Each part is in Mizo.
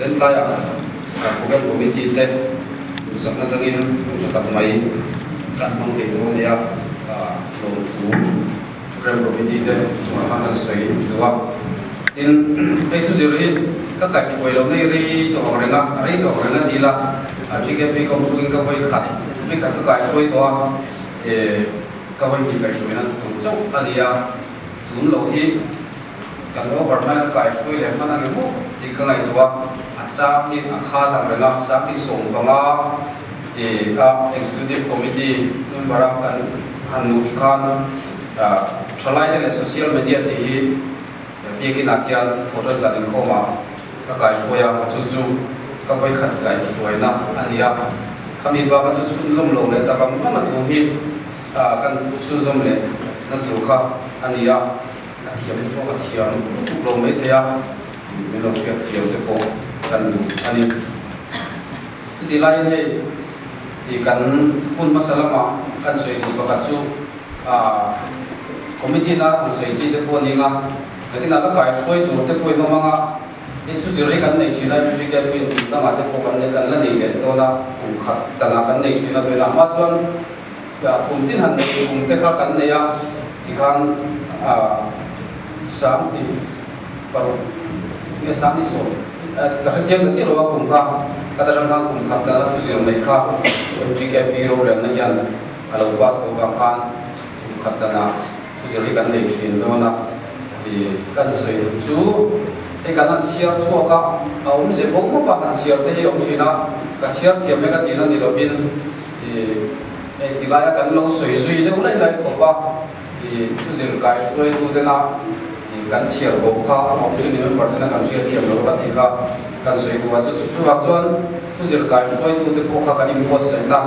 Then tlaiah Program Committee te duhsakna changin hun tha tak mai kan hmang thei tur a nia, lawmthu Program Committee te chungah khan kan sawi duh a. Tin, hei thuzir hi ka kaihhruai lohna hi rei tawh ang reng a, a rei tawh ang reng a ti ila, GKP kawng chhungin ka vawi khat, vawi khat ka kaihhruai tawh a, ka vawi hnih kaihhruaina tur chauh a ni a, tun loh hi Kan over hmai an kai hruai leh hman ang emaw tih ka ngaihtuah a, a chang hi a kha dang reng a, sang hi 15 i a Executive Committee member a kan han luh khan thalaite leh social media tih hi biakinah hian thawhtan zan inkhawmah ka kai hruai a, chu chu ka vawikhat kai hruaina a ni a, khami baka chu chhunzawm lo leh tak ang ang a tum hi kan chhunzawm leh na tur kha a ni a. A thiam te pawh ka thiam lutuk lo mai thei a, min lo hriat thiam te pawh kan duh a ni. Chuti laiin hei i kan hun hmasa lama kan sawi duh pakhat chu ah committee na han sawi chi te pawh a ni ang a, nakinah la kai hruai tur te pawh in awm ang a, hei thu zir hi kan nei thin a, MGKP in kum dangah te pawh kan kan la nei leh dawn a, kum khat danah kan nei thin a, tunah hma chuan Kum tin han kum te kha kan nei a tikhan 26 nge 30 ka hre chiang ta chiah lo a kum kha ka ta rang khan kum khat dana thu zir neih kha MGKP rorelna hian a lo pass tawh vang khan kum khat dana thu zir hi kan nei thin dawn a kan sawi duh chu hei kan han chhiar chhuak a a awmze bo mawp a han chhiar te hi a awm thin a ka chhiar thiam e ka tihna ni lovin I engti laia kan lo sawi zui deuh laih laih khawp a, i thuzir kai hruaitu tena i kan chhiar bo kha a awm thin ni member tena kan hriat thiam lo ka tih kha kan sawi duh a, chu chuvang chuan thuzir kai hruaitu te pawh kha kan inbuatsaihna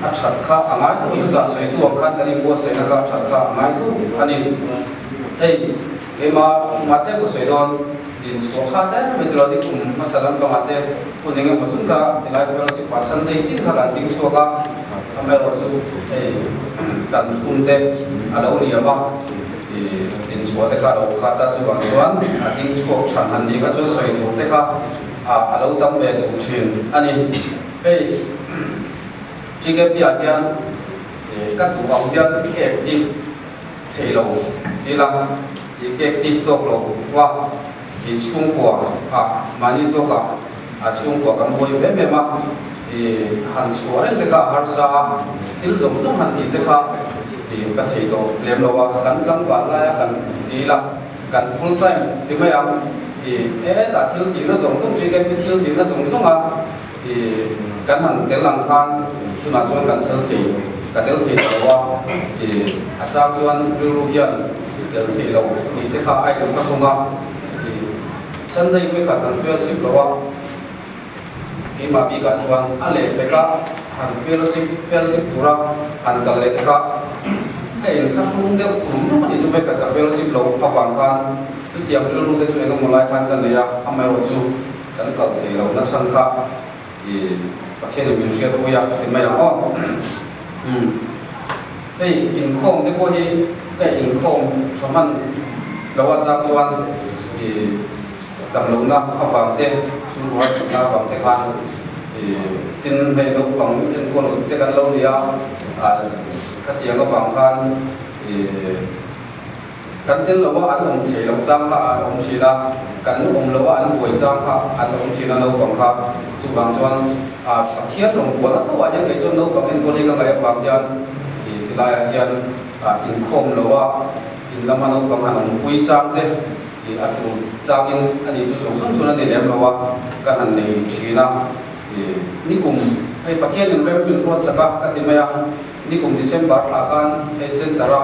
a that kha a ngai tho a, thuchah sawitu ang khan kan inbuatsaihna kha a that kha a ngai tho a ni. Hei keimah thuma tlem ka sawi dawn. Din chhuah kha te mai tilo ni kum hmasa lampangah te hun eng emaw chun kha tilai fellowship ah Sunday tin kha kan ding chhuak a, amaherawh chu hei kan hun te a lo liam a, ih din chhuah te kha a lo khat a, chuvang chuan a ding chhuak than han nih kha chuan sawi tur te kha a lo tam ve duh thin a ni. Hei TKP ah hian ka duh ang hian ka active thei lo ti la, i ka active tawk lo va, i chhungkua ah mahni tawk ah a chhungkua kan hawi ve em em a, i han chhuah reng te kha a harsa a, thil zawng zawng han tih te kha i ka thei tawh lem lo a, kan tlangval lai a kan ti la, kan full time ti mai ang, i hetah thil tihna zawng zawng TKP thil tihna zawng zawng a. I kan han tel ang khan tunah chuan kan tel thei, ka tel thei ta lo a, i a chang chuan rilru hian tel thei lo tih te kha a inhla hlawm a, i Sunday vawikhat han fellowship lo a, keimah bikah chuan a lehpek a han fellowship fellowship tura han kal leh te kha ka inthla hlung deuh rum rum a ni chu vawikhat ka fellowship loh avang khan chutiang rilru te chu engemaw lai khan ka nei a, amaherawhchu Kan kal thei lo na chhan kha i Pathian in min hriat pui a ti mai ang aw. Umm hei inkhawm te pawh hi ka inkhawm tha hman lo a chang chuan i dam lohna avang te chhungkaw harsatna avang te khan i tin hei naupang enkawl te kan lo ni a khatiang avang khan i Kan tel lo a an awm thei loh chang kha an awm thin a, kan awm lo a an buai chang kha an awm thin a naupang kha. Chuvang chuan Pathian rawngbâwl a tho ah hian kei chuan naupang enkawl hi ka ngaih avang hian i tilai ah hian inkhawm lo a in lama naupang han awmpui chang te i a tul changin a ni chu zawng zawng chuan a ni lem lo a, kan han nei thin a. I nikum hei Pathian in rem min ruatsak a ka ti mai a, nikum December thla khan hei center a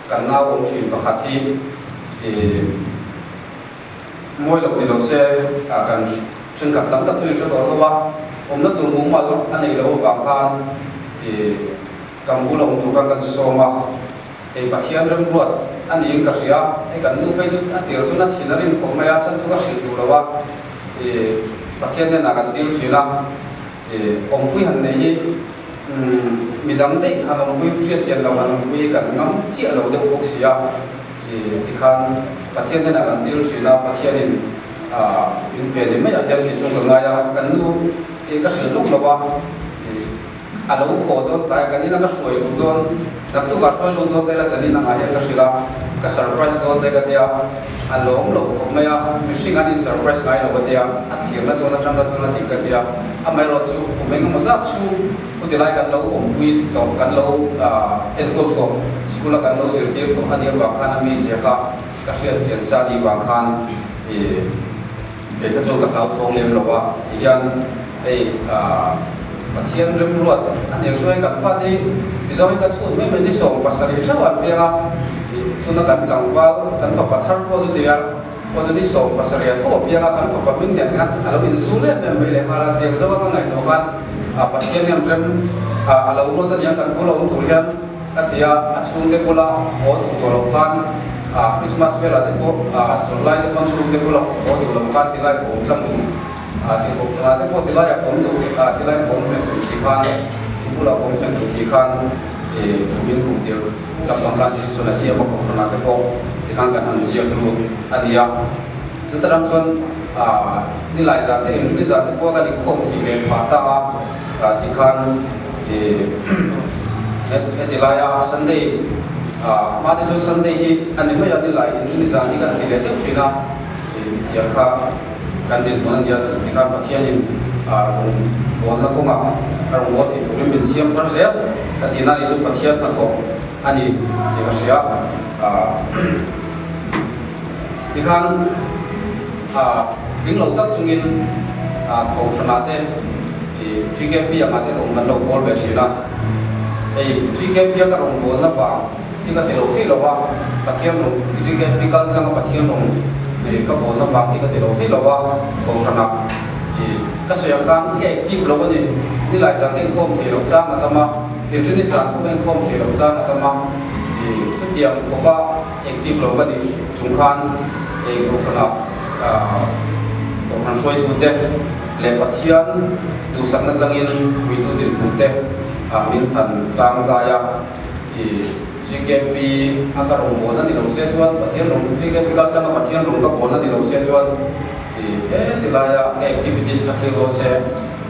Kan nau awm thin pakhat hi i mawi loh ni lo se kan thenkhat tam tak chu in hre tawh tho a, awmna tur mumal a neih loh avang khan i kan bula awm tur khan kan sawm a, hei Pathian remruat a niin ka hria, hei kan nu phei chu a tir chuan a thin a rim khawp mai a, chhan chu ka hrilh duh lo a, i Pathian hnenah kan dil thin a. Awmpui han neih hi midang daih han awmpui hriat chian lo han awmpui hi kan ngam chiah lo deuh bawk si a, tikhan Pathian hnenah kan dil thin a, Pathianin Min pe ni maiah hian kei chuan ka ngai a, kan nu i ka hrilh lawk lo a, i a lo haw dawn tlai a, kan ina ka hruai luh dawn, naktukah hruai lut dawn taila zanin angah hian ka hrilh a, ka surprise dawn che ka tia, a lawm lo khawp mai a, mihring an in surprise ngai lo ka tia, a thlirna zawn atang kha chuan a dik ka tia, amaherawh chu kum engemaw zat chhung hutilai kan lo awmpui tawh, kan lo enkawl tawh, school a kan lo zirtir tawh a nih avang khan a mizia kha Ka hriat chian sa ni vang khan i kei kha chuan ka hlauthawng lem lo a, ti hian hei Pathian remruat a hneng chu hei kan fate hi Mizo hi ka chhut mai mai ni 70 theuh an piang a, i tuna kan tlangval kan fapa thar pawh chu ti a pawh chu ni 70 a tho a piang a, kan fapa hming nen khan a lo inzul em em mai leh nghal a, tiang zawng a ka ngaihtuah khan Pathian hian rem a lo ruat a nia kan bula awm tur hian. A ti a, a chhungte bula haw duh tawh loh khan Christmas velah te pawh chawlh lai te pawn chhungte bula haw duh loh khan tilai ka awm tlang duh, tihkawp thlangah te pawh tilaiah ka awm duh, tilai ka awm nghet duh tih khan in bulah ka awm nghet duh tih khan kumin kum tir lampang khan decision a siam a, kohhranah te pawh tikhan kan han ziak lut a ni a. Chuta ram chuan nilai zan te inrui zan te pawh kan inkhawm thei leh phah ta a tikhan heti laia Sunday hma te chuan Sunday hi a ni mai a, nilai inrui zan hi kan ti leh zeuh thin a, tiang kha kan dinhmun a nia tikhan Pathianin rawngbawlna kawngah a rawngbâwl thei turin min siam thar zel ka tihna ni chu Pathian hnathawh a ni tih ka hria. Tikhan tling lo tak chungin Kohhranah te i TKP angah te rawn kan lo bawl ve thin a. Hei TKP a ka rawn bawlna vang hi ka ti lo thei lo a, Pathian rawn TKP kal tlanga Pathian rawn i ka bawlna vang hi ka ti lo thei lo a, Kohhranah i ka sawi ang khan ka active lo a ni. Nilai zan ka inkhawm thei lo chang a tam a, Inrini zan pawh ka inkhawm thei lo chang a tam a, i chutiang khawpa Active lo ka nih chung khan ei kohhranah kohhran hruaitute leh Pathian duhsakna changin puitu dinhmunte min han hlangkai a. I GKP a ka rawn bawn a ni lo se chuan Pathian rawn GKP kal tlanga Pathian rawn ka bawn a ni lo se chuan i heti laia ka activities ka thlir dawn se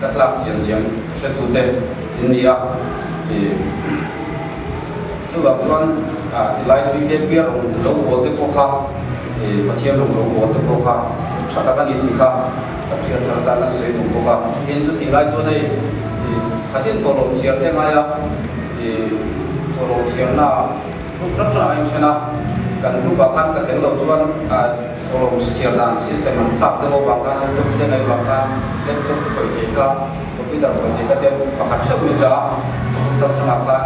ka tlak chian chiang hretute in ni a. I. Chuvang chuan tilai tui te puia rawn lo bawl te pawh kha, Pathian rawn lo bawl te pawh kha tha tak a ni tih kha kan hriat thar atan kan sawi duh bawk a. Tin, chu tih lai chuan hei thatin thawhlawm chhiar te ngai a, thawhlawm chhiarna group hrang hrangah a inthen a, kan group ah khan ka tel loh chuan thawhlawm chhiar dan system an thlak deuh avang khan laptop te ngaih vang khan laptop khawih thei kha Computer khawih thei ka tia pakhat theuh min dah a, group hrang hrangah khan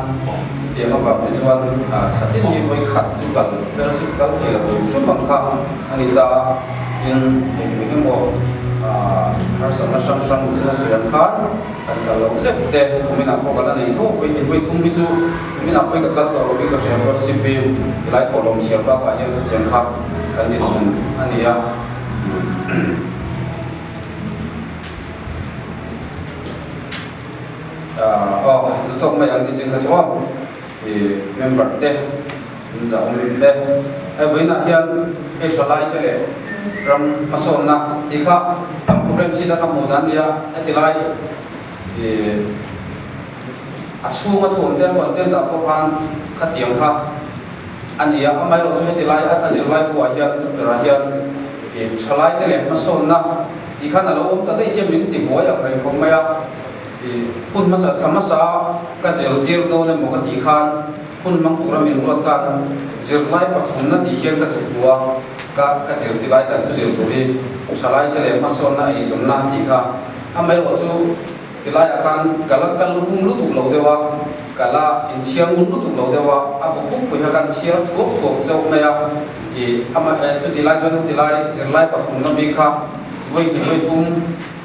chutiang avang te chuan thla tin hi vawi khat chu kal fellowship kal thei lo hrim hrim ang kha a ni ta a, tin eng eng emaw harsatna hrang hrang chin a sawi ang khan kan kal lo zet te kuminah pawh ka la nei tho vawi hnih vawi thum hi chu kuminah pawhin ka kal tawh lo hi ka hria fellowship hi tilai thawhlawm chhiar bakah hian khatiang kha kan dinhmun a ni a. Aw du tawk mai ang tih kha chu aw i member te an zah awm e. Hei vawiinah hian hei tha lai te leh ram hmasawnna tih kha kan program chhit a ka hmuh dan nia heti lai i a chhunga thuam te content ah pawh khan khatiang kha a ni a, amaherawh chu heti lai a zirlai buah hian chapter ah hian i tha lai te leh hmasawnna Ti khan a lo awm ta daih sia min ti buai ang reng khawp mai a, i hun hmasa thla hmasa ka zirtir dawn emaw ka tih khan hun hmang tura min ruat khan zirlai pathumna tih hian ka zuk hmu a, ka ka zirti lai kan thu zir tur hi thalaite leh hmasawnna eizawnna tih kha amaherawh chu Tilaiah khan ka la kal vung lutuk lo deuh a, ka la inchhiar ngun lutuk lo deuh a, a bu puk pui kha kan chhiar thuak thuak chauh mai a, ih amah eh chuti lai chuan tilai zirlai pathumna bik kha vawi hnih vawi thum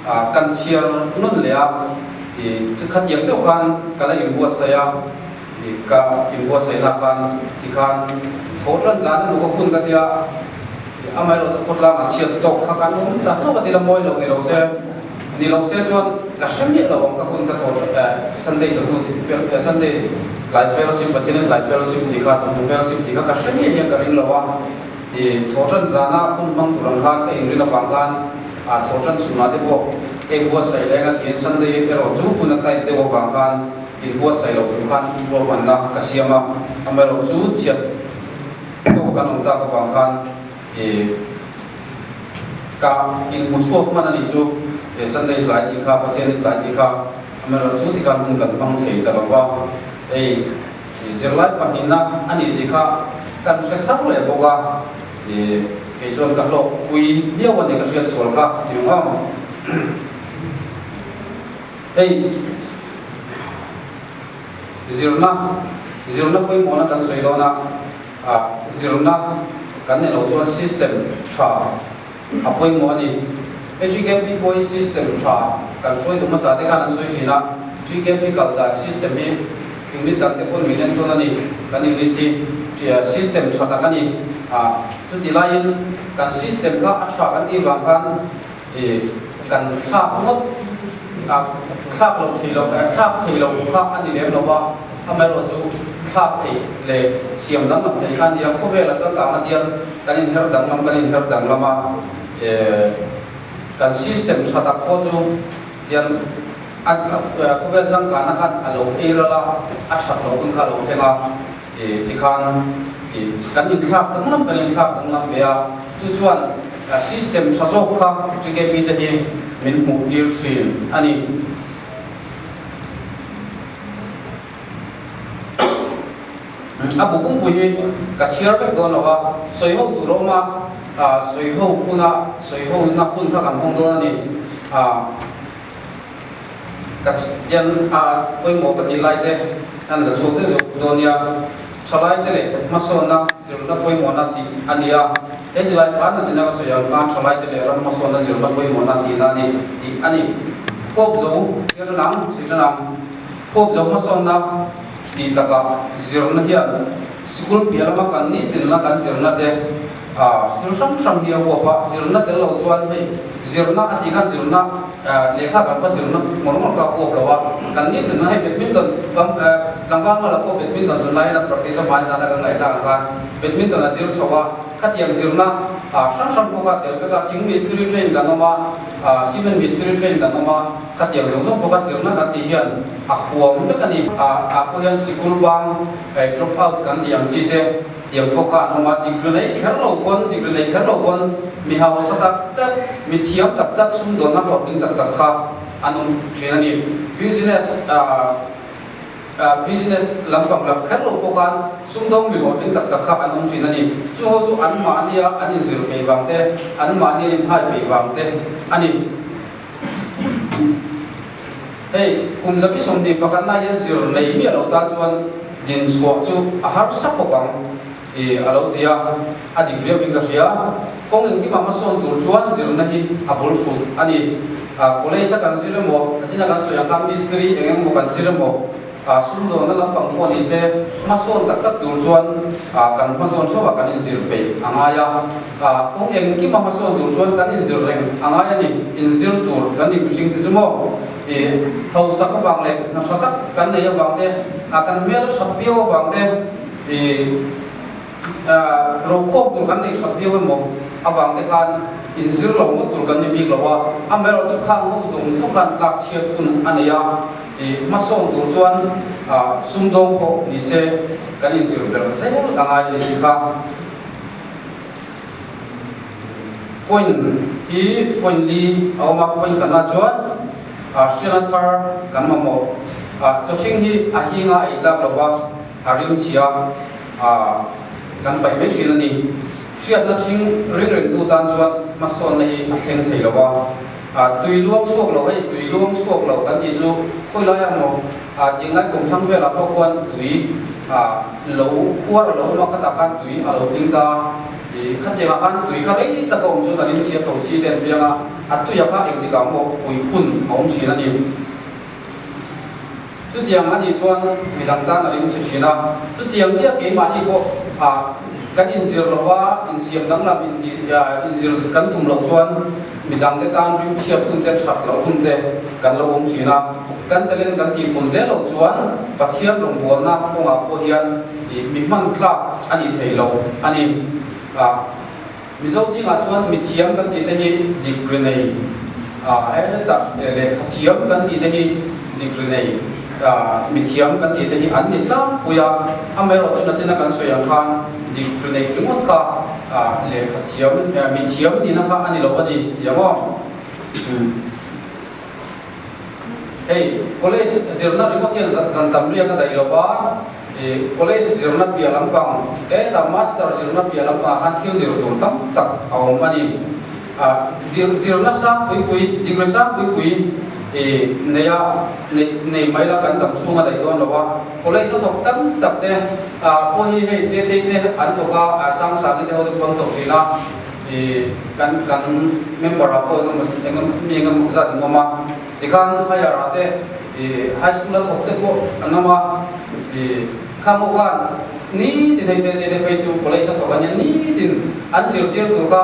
ah kan chhiar nawn leh a, ih khatiang chauh khan ka la inbuatsaih a, ih ka inbuatsaihna khan tikhan thaw tan zan emaw ka hun ka tia, ih amaherawh chu khawtlangah chhiat tawk kha kan awm ta hlauh a tila mawi lo ni lo se. Ni lo se chuan ka hre miah lo ang ka hun ka thaw tha eh Sunday chawhnu tih fel eh Sunday tlai fellowship Pathianin tlai fellowship tih kha chawhnu fellowship tih kha ka hre miah hian ka ring lo a. I thawhṭan zana hun hmang tur ang khan ka inrin avang khan a thawhṭan chhunah te pawh ka inbuatsaih leng a tiin Sunday erawh chu hun a tight deuh avang khan inbuatsaih loh tur khan ruahmanna ka siam a, amaherawh chu chhiat tawk kan awm tak avang khan i ka inhmu chhuak hman a nih chu Sunday tlai tih kha Pathian in tlai tih kha amaherawh chu tikhan hun kan hmang thei ta lo va, hei. Zirlai pahnihna a ni tih kha kan hre thar leh bawk a, kei chuan ka hlawk pui viau a ni ka hriat sual kha ti ang aw. Hei zirna, zirna pawimawhna kan sawi dawn a, zirna kan neih loh chuan system tha a pawimawh a ni. HKP pawh hi system tha kan hruaitu hmasa te khan an sawi thin a, HKP kal dan system hi unit dang te pawn min entawn a ni, kan unit hi system tha tak a ni a, chuti laiin kan system kha a tha kan tih vang khan kan thlak ngawt a, thlak loh theih loh thlak theih loh kha a ni lem lo a, amaherawh chu thlak theih leh siam danglam theih kha a ni a, khawvel a changkang a tial kan inher danglam kan inher danglam a. Kan system tha tak pawh chu tian a khawvel changkanna khan a lo ei ral a, a that loh hun kha a lo thleng a, tikhan kan inthlak danglam kan inthlak danglam ve a, chu chuan system tha zawk kha TKP te hi min hmuh tir thin a ni. A bu pumpui hi ka chhiar vek dawn lo a, sawi ho tur a awm a, sawi ho huna sawi ho na hun kha kan hawng dawn a ni. Ka tian a pawimawh ka tih lai te an la chhuak zeuh zeuh dawn nia. Thalai te leh hmasawnna zirna pawimawhna tih a ni a, he ti lai khan a china ka sawi ang khan thalai te leh ram hmasawnna zirna pawimawhna tihna a ni tih a ni. Kawp zo thil ṭan ang, sawi ṭan ang. Kawp zo hmasawnna tih takah zirna hian sikul piah lama kan nitinna kan zirna te thil hrang hrang hi a huap a, zirna tel lo chuan hei zirna a tih khan zirna lehkha kan va zirna ngawr ngawr kha a huap lo a, kan nitinna hei badminton tlangval mala pawh badminton tunlai hian a practice a hmai zana kan ngaihthlak ang khan badminton a zir chho a, khatiang zirna hrang hrang pawh kha tel vek a, thing mistiri train kan awm a, cement mistiri train kan awm a. Khatiang zawng zawng bawka zirna kan tih hian a huam vek a ni. Ah pawh hian sikul bang drop out kan tih ang chi te tiang pawh kha an awm a, degree nei kher lo pawn, degree nei kher lo pawn mi hausa tak tak, mi thiam tak tak, sumdawnna hlawhtling tak tak kha an awm thin a ni. Business business lampang lam kher lo pawh khan sumdawng mi hlawhtling tak tak kha an awm thin a ni. Chu ho chu anmahnia an inzir peih vang te, anmahni an inhai peih vang te a ni. Hei, kum zabi 21 hian zir nei miah lo tan chuan din chhuah chu a harsa khawp ang i a lo ti a, a dik viau in ka hria. Kawng engkimah hmasawn tur chuan zirna hi a bul thut a ni. College a kan zir emaw, a chin a kan sawi ang khan mistiri eng eng emaw kan zir emaw, Sumdawnna lampang pawh ni se, hmasawn tak tak tur chuan kan hmazawn theuhah kan inzir peih a ngai a. Kawng engkima hmasawn tur chuan kan inzir reng a ngai a ni. Inzir tur kan ni mihring te chu maw? Hausak avang leh hna tha tak kan nei avang te, kan hmel that viau avang te, Rokhawm tur kan neih that viau emaw avang te khan inzir lo ngawt tur kan ni bik lo a, amaherawh chu khang ho zawng zawng khan tlak chhiat hun a nei a, hmasawn tur chuan sumdawng pawh ni se kan inzir ber zel a ngai a ni tih kha point hi point li a awm a, point khatna chuan hriatna thar kan mamawh, chawhring hi a hing a ei tlak lo va. A ring chhia a kan paih mai thin a ni. Hriatna thing ring ringtu tan chuan hmasawnna hi a thleng thei lo a. Tui luang chhuak lo, hei tui luang chhuak lo kan tih chu khawi laiah maw tinglai kum thlang velah pawh khuan tui lo khuar a lo awm a, khatah khan tui a lo tling ta a. Khatiangah khan tui kha rei tak a awm chuan a ring chhia tho si te an piang a, a tuiah kha engtikah maw ui hun a awm thin a ni. Chutiang a nih chuan midang tan a ring chhe thin a, chutiang chiah keimahni pawh ah kan inzir lo a, insiam danglam inti inzir kan tum loh chuan midangte tan ring chhiat hun te that loh hun te kan lo awm thin a, kan talent kan tihpun zel loh chuan Pathian rawngbawlna kawngah pawh hian mi hman tlak a nih theih loh a ni. Mizo zingah chuan mithiam kan tih te hi degree nei hetah lehkha thiam kan tih te hi degree nei mithiam kan tih te hi an ni tlangpui a, amaherawhchu nachina kan sawi ang khan degree neih ringawt kha lehkha thiam mithiam nihna kha a ni lo a ni tih ang aw. Hei college zirna ringawt hian zan tam riak a daih lo va, ih college zirna piah lampang hetah master zirna piah lampangah khan thil zir tur tam tak a awm a ni. Ah zirna sang pui pui degree sang pui pui ih nei a nei nei mai la kan dam chhung a daih dawn lo a, college a thawk tam tak te ah pawh hi hei te te te an thawk a, ah sang sang te ho te pawh an thawk thin a. Ih kan kan member ah pawh engemaw engemaw mi engemaw zat an awm a, tikhan higher ah te ih high school a thawk te pawh an awm a, ih kha pawh khan nitin hei te te te phei chu college a thawk an nia nitin an zirtir tur kha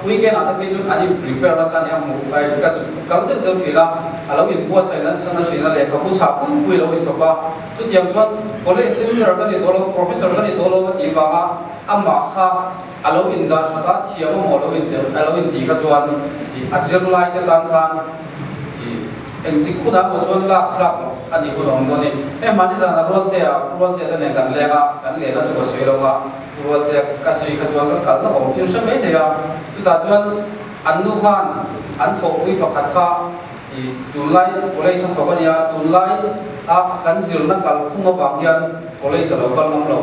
weekend ah te phei chuan an in prepare nasa ania hmuh ka kal zeuh zeuh thin a, a lo inbuatsaih nasa na thin a lehkhabu chhah pui pui a lo inchhawp a, chutiang chuan college lecturer ka ni tawh lo professor ka ni tawh lo a tih vanga amah kha A lo indah that a, thiam a maw lo in a lo intih kha chuan ih a zirlai te tan khan ih engtik hunah emaw chuan lak tlak loh a nih hun a awm dawn a ni. Hei mahni zana Rualtea, Pu Rualtea te nen kan leng a, kan lehna chu ka sawi lo a, Pu Rualtea ka zui kha chuan ka kalna awm chu in hre mai thei a, chutah chuan an nu khan an thawhpui pakhat kha ih tunlai college a thawk a nia, tunlai a kan zirna kalphung avang hian college a lo kal ngam lo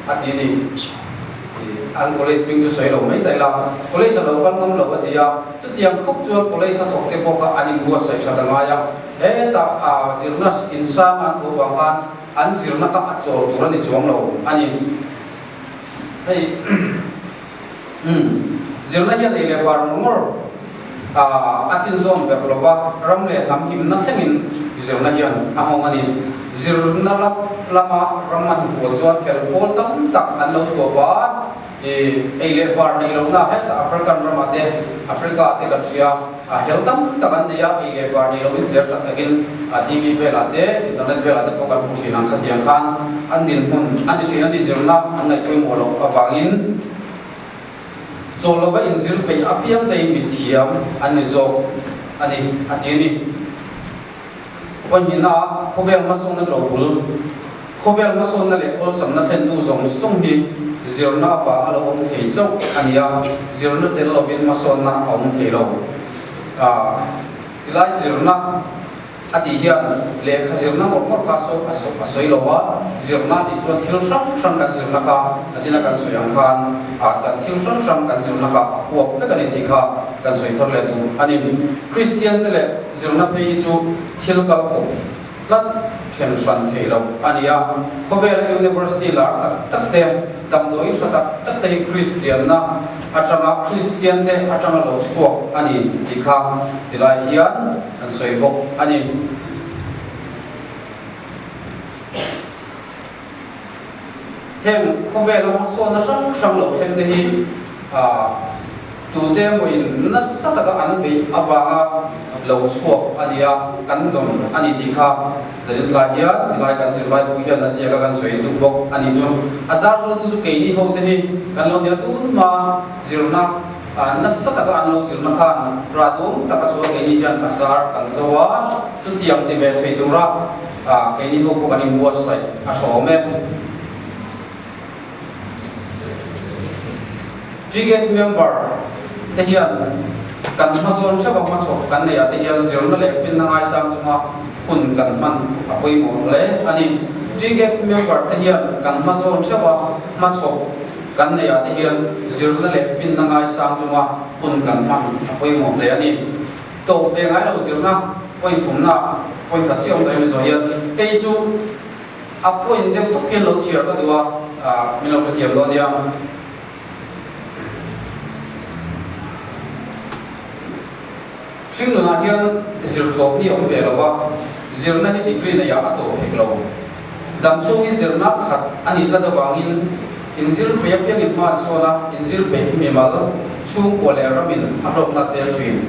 a ti a ni. An college hming chu sawi lo mai ta ila, college a lo kal ngam lo a ti a, chutiang khawp chuan college a thawk te pawh kha an inbuatsaih that a ngai a, hetah zirna insang an tho vang khan an zirna kha a chawl tur a ni chuang lo a ni. Hei umm zirna hian ei leh bar ngawr ngawr a tinzawn ber lo va, ram leh hnam himna thlengin zirna hian a nghawng a ni. Zirna lap lama ram a hnufual chuan hel pawl tam tak an lo chhuah a, ih ei leh bar neih lohna hetah African ramah te, Africa ah te kan hria a, hel tam tak an nei a, ei leh bar nei loin zer tak takin TV velah te, internet velah te pawh kan hmu thin ang khatiang khan an dinhmun a ni thin a ni. Zirna an ngaih pawimawh loh avangin chaw lova inzir peih apiang te hi mithiam an ni zawk a ni, a ti a ni. Pahnihna, khawvel hmasawnna ṭobul, Khawvel hmasawnna leh awlsamna thlentu zawng zawng hi zirna avanga lo awm thei chauh a ni a, zirna tel lovin hmasawnna a awm thei lo. Tilai zirna a tih hian lehkha zirna ngawr ngawr kha a sawi lo a, zirna tih chuan thil hrang hrang kan zirna kha a zina kan sawi ang khan kan thil hrang hrang kan zirna kha a huap vek a ni tih kha kan sawi thar leh duh a ni. Kristiante leh Zirna phei hi chu thil kal kawp tlat then hran theih loh a ni a, khawvela university lar tak tak te, damdawi tha tak tak te hi Kristianna atanga Kristian te atanga lo chhuak a ni tih kha tilai hian an sawi bawk a ni. Heng khawvela hmasawnna hrang hrang lo thleng te hi tute emawin nasa taka an beih avanga lo chhuak a ni a, kan dawn a ni tih kha zanin tlai hian tilai kan zirlai pawh hian a ziak a kan sawi duh bawk a ni chu. A zar zawtu chu keini ho te hi kan lo nia tun hma zirna nasa taka an lo zirna khan rah duhawm taka chuan keini hian a zar kan zo a, chutiang ti ve thei tura Ah, keini ho pawh kan inbuatsaih a hrawm e. Brigade member te hian kan hmazawn theuh a hmachhawp kan neih ah te hian zirna leh finna ngaisang chunga hun kan hman a pawimawh hle a ni. Brigade member te hian kan hmazawn theuh a hmachhawp kan neih ah te hian zirna leh finna ngaisang chunga hun kan hman a pawimawh hle a ni. Tawp ve ngai lo zirna point thumna point khat chiah awm tawh em zawh hian hei chu a point deuh tawp hian lo chhiar ka duh a, min lo hrethiam dawn nia. Hringnunah hian zir tawp ni a awm ve lo va, zirna hi degree neihah a tawp hek lo. Dam chhung hi zirna khat a nih tlat avangin inzir peih apiangin hma an sawn a, inzir peih mimal, chhungkua leh ramin a hlawkna tel thin.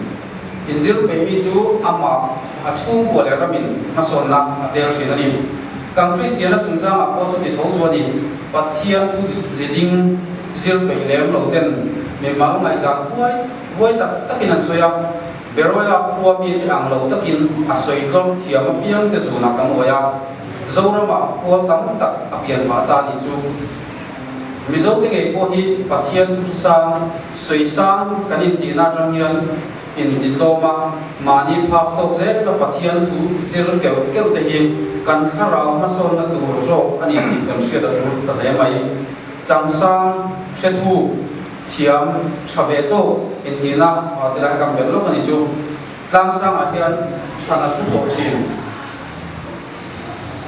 Inzir peih mi chu amah, a chhungkua leh ramin hmasawnna a tel thin a ni. Kan Kristianna chungchangah pawh chuti tho chu a ni. Pathian thu ziding zir peih lem lo ten. Mimal ngaihdan huai huai tak takin an sawi a, Beroia khua mite ang lo takin a sawi tlawr thiam apiang te zunah kan uai a, Zoramah pawl tam tak a pian phah ta nih chu. Mizote ngei pawh hi Pathian thu hrisang, sawi sang kan intihna atang hian intitlawm a, mahni phak tawk zel a Pathian thu zir keuh keuh te hi kan thlarau hmasawnna tur zawk a ni tih kan hriat a tul ta hle mai. Changsang, hrethu, thiam, tha ve tawk intihna ti lai kan belh lawk a ni chu. Tlangsangah hian than a hru tawh thin.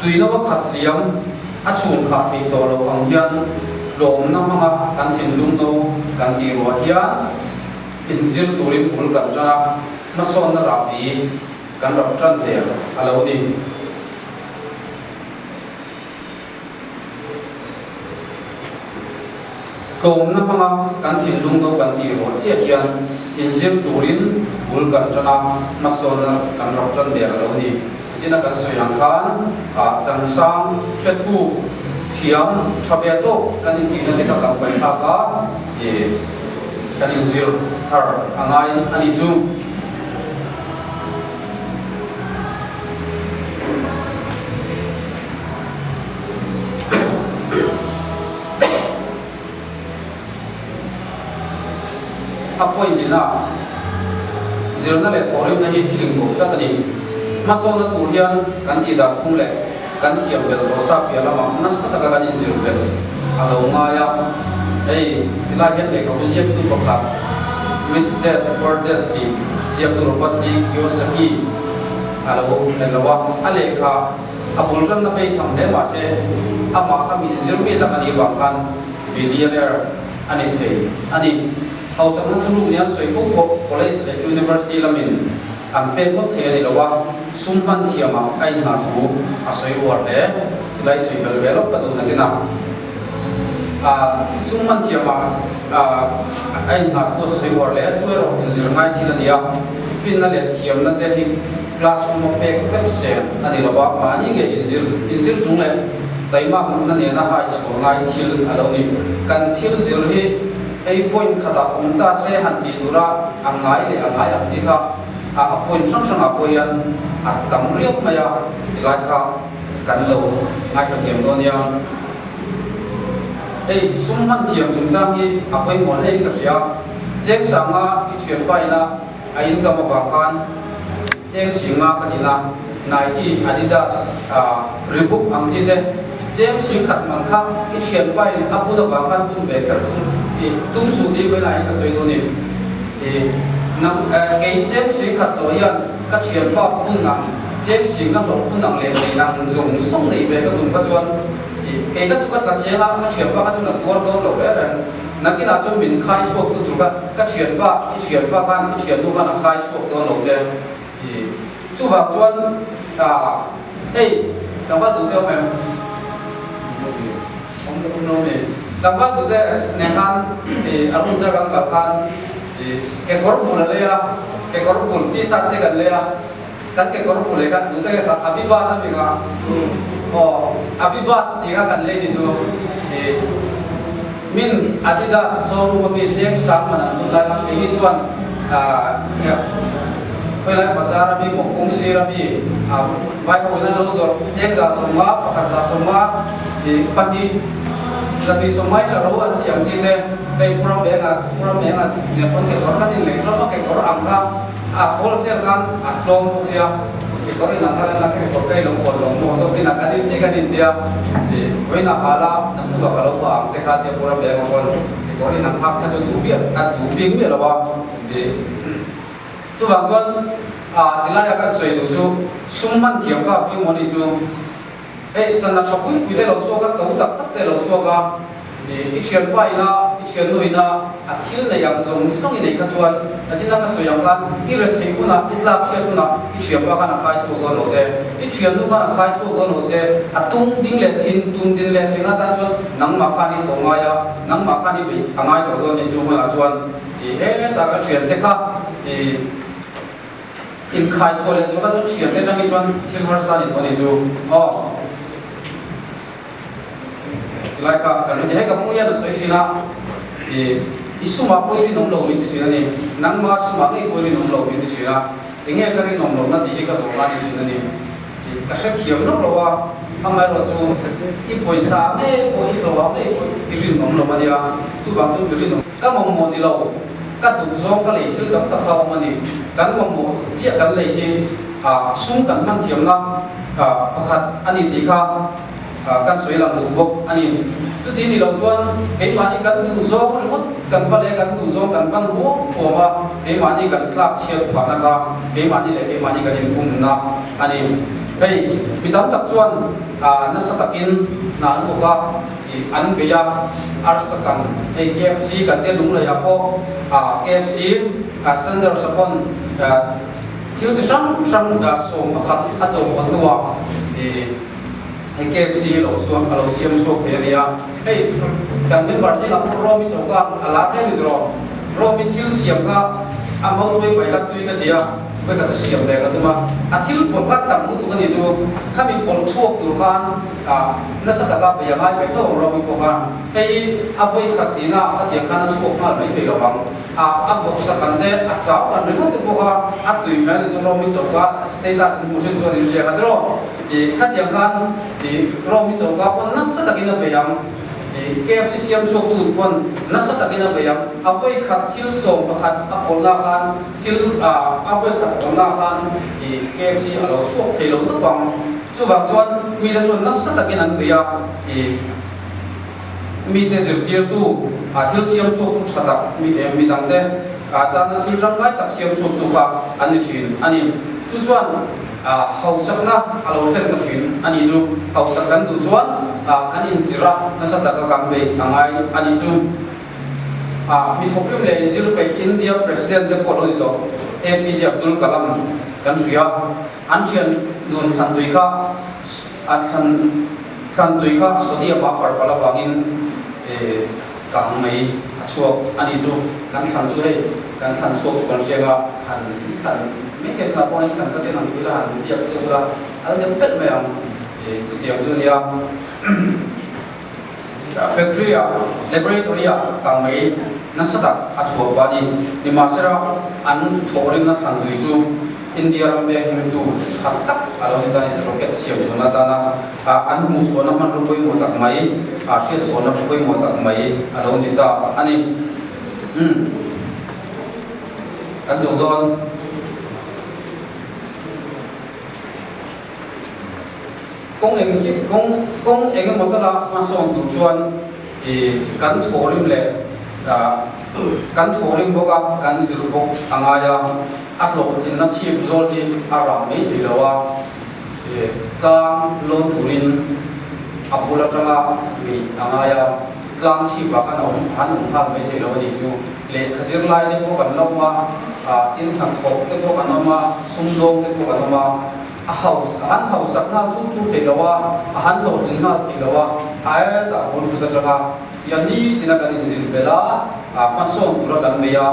Tui lo a khat liam a chhun khah theih tawh loh ang hian tlawmna hmanga kan thinlung no kan tih ruah hian inzir turin bul kan tan a, hmasawnna rahbi kan rap tan der a lo ni. Tlawmna hmanga kan thinlung no kan tih ruah chiah hian inzir turin bul kan tan a, hmasawnna kan rap tan der a lo ni. Nichina kan sawi ang khan changsang, hrethu, thiam, tha ve tawk kan intihna te kha kan paithlak a, kan inzir thar a ngai a nih chu. A point ina zirna leh thawhrimna hi thil inkawp tlat a ni. Hmasawnna tur hian kan tih dan phung leh kan thiam belh tawh sa piah lamah nasa taka kan inzir belh a lo ngai a. Hei tilai hian lehkhabu ziaktu pakhat Rich Dad Poor Dad tih ziaktu Robert T. Kiyosaki a lo en lo a, a lehkha A bul tanna phei tham hle mah se, amah kha mi inzir mi tak a nih vang khan billionaire a ni thei a ni. Hausakna thuruk nia sawi fo pawh college leh university lamin an pek ngawt thei a ni lo a, sum hman thiamah a inngah thu a sawi uar hle. Tilai sawi bel ve lawk ka duh nakin a, sum hman thiamah a inngah thu a sawi uar hle. Chu erawh inzir ngai thil a ni a, finna leh thiamna te hi Classroom a pek vek sen a ni lo a, mahni nge inzir inzir chung leh taima hmutna nena hai chhuah ngai thil a lo ni. Kan thil zir hi hei point khatah awm ta se han tih tura a ngai leh a ngai ang chi kha a a point hrang hrangah pawh hian a tam riau mai a tilai kha kan lo ngaithla thiam dawn nia. Hei sum hman thiam chungchang hi a pawimawh hlein ka hria. Cheng sanga i thianpa ina A income avang khan cheng singa ka tina Nike, Adidas, Reebok ang chi te cheng sing khat man kha i thianpa in a put avang khan pun ve kher tum i tum suh tih vawiin ah hian ka sawi duh ni. I nang kei cheng sing khat hlawh hian ka thianpa pun ang cheng sing a hlawh pun ang leh nei ang zawng zawng neih ve ka tum kha chuan i kei ka chu ka tla chiang a ka thianpa kha chuan a tuar dawn lo reng reng. Nakinah chuan min khai chhuak tu tur kha ka thianpa, i thianpa khan i thiannu khan a khai chhuak dawn lo che i chuvang chuan ah hei tlangval duhte awm em? Awm awm lo mi? Tlangval duhte nen khan i a room zar kan kal khan i kekawr bul a lei a, kekawr bul t-shirt te kan lei a, kan kekawr bul leh kha duhte kha Abibas a mi kha aw Abibas tih kha kan lei ni chu i Min Adidas showroom a mi cheng sang man an hun lai khan keini chuan khawilai bazar a mi maw kawng sir a mi vai ho in an lo zawrh cheng 150 pakhat 150 ih pahnih 250 in la ro an tih ang chi te hei Pu Rambenga Pu Rambenga nen pawn kekawr khat in lei tlawm a kekawr ang kha a wholesale khan a tlawm bawk sia kekawr in ang kha kan la kekawr ka ilo hawn lo maw zawk in a kan in tih kan in tia ih vawiin a hal a naktuk ah ka lo ha ang te kha tia pura beng a pawn kekawr in ang hak kha chu duh biak a duh bik miah lo a ih chuvang chuan ah tilai ah kan sawi duh chu sum hman thiam kha pawimawh ni chu. Hei sana tha pui pui te lo chhuak a, to tak tak te lo chhuak a, i thianpa ina, i thiannu ina a thil nei ang zawng zawng i neih kha chuan nachin a ka sawi ang khan i retheih hunah, i tlak chhiat hunah i thianpa khan a khai chhuak dawn lo che, i thiannu khan a khai chhuak dawn lo che, a tum ding leh in tum din leh theihna atan chuan nangmah khan i tho ngai a, nangmah khan i beih a ngai tawh dawn ni chu hunah chuan i hetah ka thiante kha i Inkhai chhuah leh tur kha chuan thiante atangin chuan thil harsa a ni tawh a ni chu aw. Tilai kha kan rin hei ka pu hian a sawi thin a i I sumah pawh i rinawm lo min ti thin a ni. Nangma sumah ngei pawh i rinawm lo min ti thin a. Enge ka rinawm lohna tih hi ka zawh ngai thin a ni. Ka hrethiam lawk lo a, amaherawhchu i pawisa ngei pawh i hlawh ah ngei pawh i rinawm lo a nia. Chuvang chu mi rinawm ka mamawh ni lo, ka duh zawng ka lei thil tam tak kha a awm a ni. Kan mamawh chiah kan lei hi sum kan hman thiamna pakhat a ni tih kha kan sawi lang duh bawk a ni. Chuti ni lo chuan keimahni kan duh zawng ringawt kan va leh kan duh zawng kan pan huam huam a, keimahni kan tlak chhiat phahna kha keimahni leh keimahni kan inbumna a ni. Hei, mi tam tak chuan nasa takin hna an thawk a, an bei a, arsa kan hei KFC kan tia Lungleiah pawh KFC Sanders a pawn thil chi hrang hrang 11 a chawhpawlh hnuah Hei KFC hi lo suam a lo siam chhuak thei a nia. Hei kan member zingah pawh Romi choka a lar hle ni tawh. Romi thil siam kha a mautuai pai kha tui ka ti a, vawi khat chu siam ve ka tum a. A thil pawlh kha tam lutuk a ni chu khami pawlh chhuak tur khan nasa taka bei a ngai ve tho ang Romi pawh khan. Hei a vawi khat tihna khatiang khan a chhuak nghal mai thei lo ang. A vawksa kan te a chau kan ringawt te pawh kha a tui hmel ni chu Romi choka status in hmuh hrim chuan in hria ka ti rawh. Ih khatiang khan ih Rome hi choka pawn nasa takin a bei ang, ih KFC siam chhuak tu pawn nasa takin a bei ang, a vawi khat thil 11 a pawlhna khan thil ah a vawi khat pawlhna khan ih KFC a lo chhuak thei lo tawp ang. Chuvang chuan mite chuan nasa takin an bei a, ih mite zirtirtu ah thil siam chhuak tu tha tak mi em midangte ah tana thil tangkai tak siam chhuak tu kha an ni thin a ni. Chu chuan. Hausakna a lo thlen ta thin a nih chu. Hausak kan duh chuan kan inzir a, nasa taka kan beih a ngai a nih chu. Mi thawkrim leh inzir peih India President te pawh lo ni tawh APJ Abdul Kalam kan hria a, an thian dun thlan tui kha a thlan thlan tui kha sodium a far palh avangin kang mai a chhuak a nih chu. Kan thlan chu hei kan thlan chhuak chu kan hriang a, han thlan mai thei kha pawh in thlan ka ten ang tih ila han biak deuh ula al deuh pet mai ang chutiang chu a nia. Factory ah laboratory ah kang mai nasa tak a chhuah pah a ni. Nimahsela an thawhrimna thlan tui chu India ram veng himtu tha tak a lo ni ta a ni. Rocket siam chhuahna atana an hmuh chhuahna hmanrua pawimawh tak mai, hriat chhuahna pawimawh tak mai a lo ni ta a ni. Umm. Kan zawh dawn. Kawng eng kawng kawng eng emaw tala hmasawn tur chuan ih kan thawhrim leh ah kan thawhrim bawk a, kan zir bawk a ngai a, a hlawhtlinna chhip zawl hi a rah mai thei lo a, ih tlang lawn turin a bul atanga beih a ngai a, tlang chhipah khan a awm an awm nghal mai thei lo a nih chu. Lehkha zirlai te pawh kan la awm a, ah tin hnathawk te pawh kan awm a, sumdawng te pawh kan awm a. A house a han hausak nghal thur thur thei lo a, a han hlawhtlin nghal thei lo a, a hetah bul thut atanga chian nitin a kan inzir belh a, a hmasawn tura kan bei a,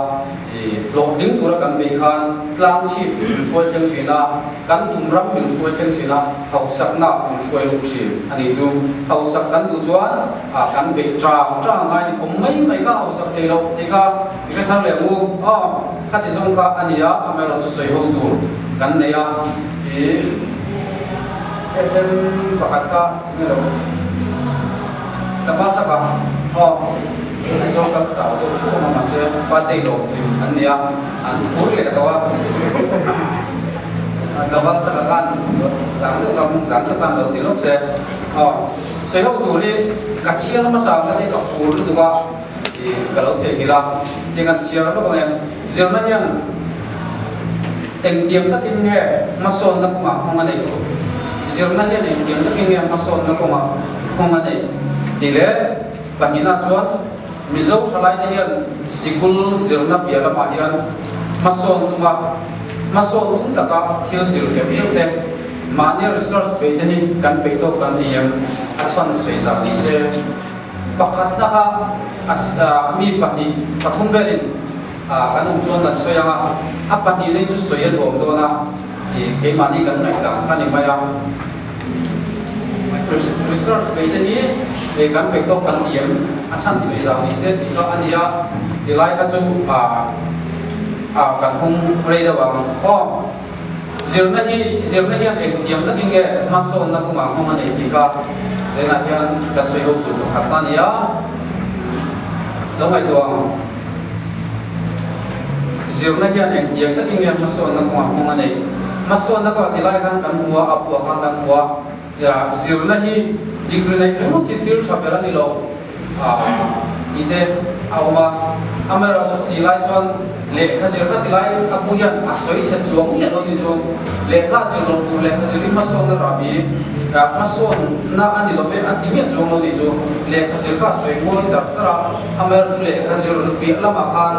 ih hlawhtling tura kan bei khan tlang chhip min hruai thleng thin a, kan tum ram min hruai thleng thin a, hausakna min hruai lut thin a nih chu. Hausak kan duh chuan ah kan beih tang tang a ngai ni awm mai mai kha hausak thei loh tih kha i hre thar leh ang u aw. Khati zawng kha a ni a, amaherawh chu sawi ho tur kan nei a, ih FM pakhat kha tunge lo ka hma sak a, aw Aizawl kal chau deuh thu ang a mahse birthday lawm hlim an ni a, an phur leh tawh a, tlangval chaka khan zang deuh kha hmun zang deuh khan lo ti lawk se, aw sawi ho tur hi ka chhiar hmasa ang ka ti ka phur lutuk a. Tih ka lo theihnghilh a, tiang an chhiar lawk ang em? Zirna hian engtiang takin nge hmasawnna kawngah nghawng a neih? Zirna hian engtiang takin nge hmasawnna kawngah nghawng a neih? Tih leh pahnihna chuan Mizo thalaite hian sikul zirna piah lamah hian hmasawn tuma hmasawn tum taka thil zir keuh keuh te, mahnia research peih te hi kan peih tawk kan ti em? A chhan sawi zah ni se. Pakhatna kha mi pahnih, pathum velin kan awm chuan kan sawi ang a, a pahnihna hi chu sawi a duhawm dawn a, keimahni kan ngaihdan kha a ni mai a. Research beihte hi kan peih tawk kan ti em? A chhan sawi zau ni se tih kha a ni a. Tilai kha chu kan hung rei deuh ang aw. Zirna hi zirna hian engtiang takin nge hmasawnna kawngah hmang a nei tih kha zenah hian kan sawi ho tur pakhat a ni a, lo ngaihtuah ang. Zirna hian engtiang takin nge hmasawnna kawngah hmang a nei? Hmasawnna kawngah ti lai khan kan hmu a, a buah khan kan hmu a, zirna hi degree neih ringawt hi thil tha ber a ni lo. Tih te a awm a, amaherawhchu chutih lai chuan lehkha zir ka ti lai a pu hian a sawi chhe chuang miah lo ni chu lehkha zir loh tur lehkha zir hi hmasawnna rahbi hmasawnna a ni lo ve a ti miah chuang lo ni chu lehkha zir kha a sawi ngawi char char a, amaherawhchu lehkha zir piah lamah khan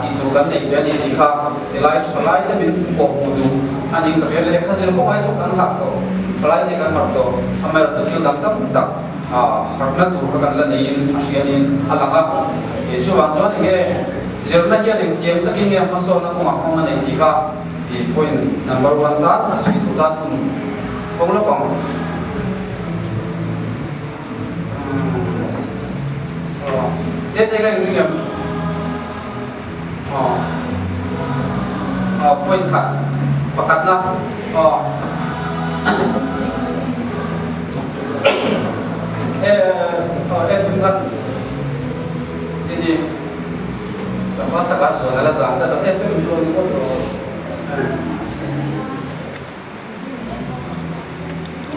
tih tur kan nei ve a ni tih kha tilai thalai te min kawh hmuh duh a ni ka hria lehkha zir kawng ai chu kan harh tawh thalai te kan harh tawh amaherawhchu thil dang tam tak harhna tur kha kan la neiin a hrianin a lang a. Chuvang chuan enge zirna hian engtiang takin nge hmasawnna kawngah hmang a nei tih kha point number one tan a sawi duh tan hun fawng lawk ang. Tete ka inring em? Point khat pakhatna aw FM khat tini tlangval saka suan ala zang ta lo FM lo ni pawh lo